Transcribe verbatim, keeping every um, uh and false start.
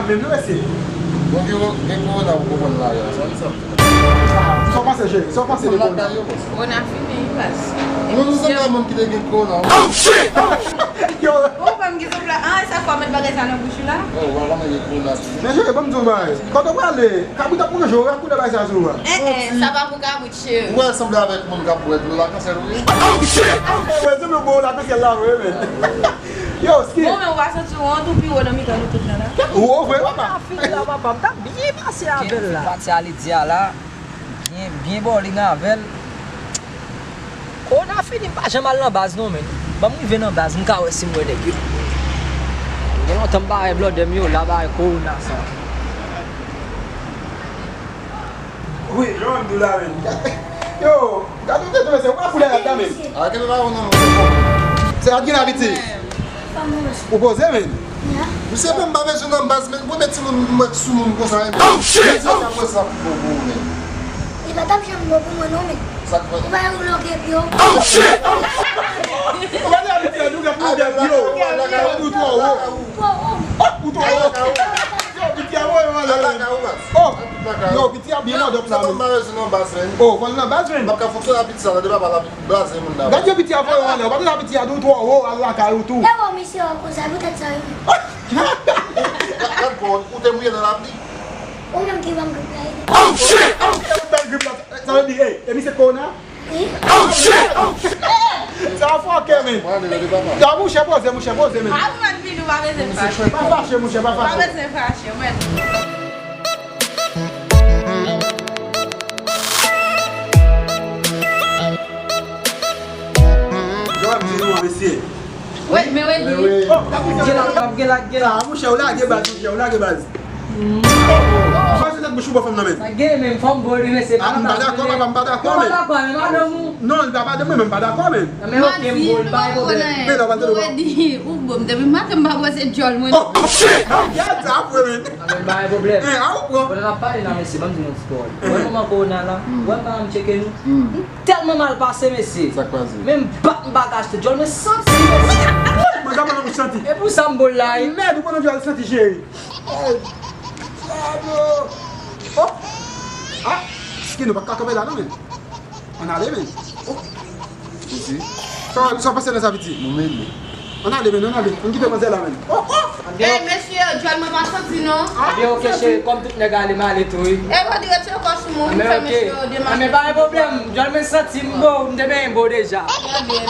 Menm nou mesye. Bon, gen, gen kowona pou konprann la, sa, sa. Sa w panse, cheri? Sa w panse de kowona? Kowona fini, wi, baz. Nou, nou sanble a moun ki te gen kowona. Oh, shit! Yo! Ou pa m gen sanble, ah, sa fò met bagay sa nan bouch ou la? Oh, w pa konnen gen kowona. Men, cheri, ban m di w bagay. Kote w prale? Kabrit ap manje w, ak koulè bagay sa sou ou a. Eh, eh, sa pa pou kabrit, cheri. Ou wè l sanble avèk moun k ap bwè dlo lakasyèl, wi. Oh, shit! Ou wè, sanble w bwè lakasyèl la, vre, men. Yo, ski. Bon, men ou pa santi w wont ou pi wo nan mitan nou tout la, la? Ou wo vre, papa. Kòman fini la, papa? M t ap byen pase avè l la. Pati a li di a la, byen, byen bowling avè l. Kowona fini, m pa janm al nan baz non, men. Ban m rive nan baz, m ka wè si m wè nèg yo. Gen lontan m pa wè blòdè m yo la, ba kowona sa. Wi, jan m di w la, men. Yo, gade w tèt ou, mesye, ou pa koulè rad la, men. A, kenbe bawon nan men w. Se rad ki la, piti? Ou poze, men. Misye menm pa bezwen nan baz, men premye timoun m wè k sou moun konsa, men. Oh, shit! Misye ta pran sa pou bon pou ou, men. Li pa t ap janm bon pou mwen, non, men. Sa k fè? Ou pa wè ou longe pye w. Oh, shit! Ou pa di a piti a, nou gad longe pye w. Ou twò wo. Twò wo. Ou twò wo. Yo, piti a voye w anlè. Oh, yo, piti a byen mòdòp la, men. Oh, fò l nan baz, men. M ap ka fonksyone a piti sa, tande papa la blaze moun nan. Gad yo piti a voye w anlè. Ou pa tande piti a di w twò wo, al lakay ou tou. E wo, misye wè konsa, poutèt sa, wi. Gad kò w, ou te mouye nan lapli. Ou menm ki ban grip la, ede. Oh, shit! Ou te ban grip la, sa vle di, hey, e misye kowona? Wi. Oh, shit! Sa fòkè, men. Mwen ale, mwen ale, papa. Yo, mouche, poze, mouche, poze, men. A, ou mèt vini, ou pa bezwen fache. Pa fache, mouche, pa fache. Pa bezwen fache, ou mèt. Jan w ap di nou an, mesye. Wi, men wi, di. Oh, gade sa. Gen la, gen la, gen la. Ah, mouche, ou lage baz, mouche, ou lage baz. Mwen se tèt bouch ou bò fanm nan, men. Sa gen, men fò m bo l, wi, men se pa. Ah, m pa dakò, papa, m pa dakò, men. Ou pa dakò, men madanm ou. Non, li pa madanm mwen, men m pa dakò, men. Nan men oke, m bo l, pa gen pwoblèm. Men la, w al tande. Ou di, ou bon, depi maten m pa bwè se djòl mwen. Oh, shit! Gad sa, vre, men. Nan men pa gen pwoblèm. Eh, a ou pran. Pandan n ap pale la, mesye, ban m di nou yon ti pawòl. Ou wè moman kowona la, ou wè pa janm tcheke nou. Tèlman mal pase, mesye. Sa k pase? Menm bak m pa ka achte djòl, mwen santi, mesye. Mwen ka pran nan bouch santi. E pou sa m bo l la, wi. Mèd, ou pran nan djòl santi, cheri. Oh, dyablo. Oh. Ah, ski nou pa ka kanpe la, non, men. Ann ale, men. Oh. Piti. Sa, sa pase nan sa, piti? Nou mele. Ann ale, men, ann ale. Ann kite manzè la, men. Oh, oh. Ey, mesye, djòl mwen pa santi, non. Ebyen, oke, cheri, kòm tout nèg ale, m ale tou, wi. E, Rodrigue, tire kò sou mwen, wi, fè mesye yo demache. Men pa gen pwoblèm, djòl mwen santi, m bo, m te benyen bo deja. Ebyen,